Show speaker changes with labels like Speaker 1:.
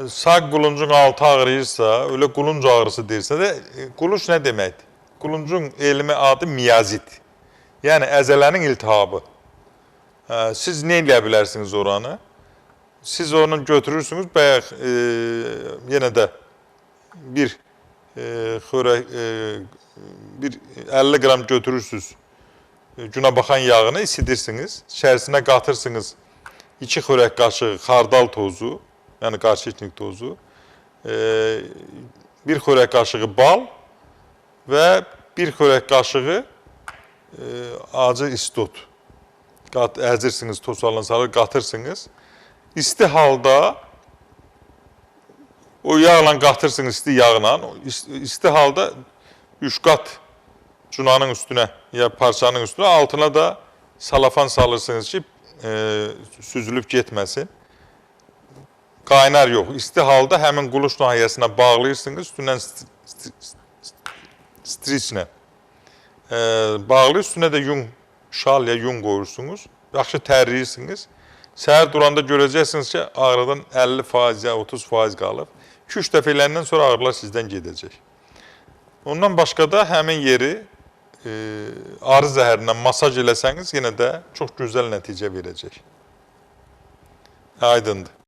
Speaker 1: Sağ quluncun altı ağrıyırsa, elə qulunc ağrısı deyirsə də, qulunc nə deməkdir? Quluncun elmi adı miyazit. Yəni əzələnin iltihabı. Siz nə eləyə bilərsiniz oranı? Siz onu götürürsünüz, bayaq yenə də bir xörək, bir 50 qram götürürsünüz. Günəbaxan yağını isidirsiniz, içərisinə qatırsınız 2 xörək qaşığı xardal tozu, yəni qarşıtnik tozu, 1 xörək qaşığı bal və 1 xörək qaşığı acı istot. Əzirsiniz, toz salın, salır, qatırsınız. İsti halda o yağla qatırsınız, isti yağla. İsti halda 3 qat cunanın üstünə ya parçanın üstünə, altına da salafan salırsınız ki, süzülüb getməsin. Qaynar yox, isti halda həmin quluş nahiyəsinə bağlayırsınız, üstündən striçlə bağlayır, üstünə də yun, şal ya yun qoyursunuz, yaxşı tərləyirsiniz. Səhər duranda görəcəksiniz ki, ağrıdan 50% ya 30% qalıb. 2-3 dəfə eləyəndən sonra ağrılar sizdən gedəcək. Ondan başqa da həmin yeri arı zəhərindən masaj eləsəniz, yenə də çox gözəl nəticə verəcək. Aydındır.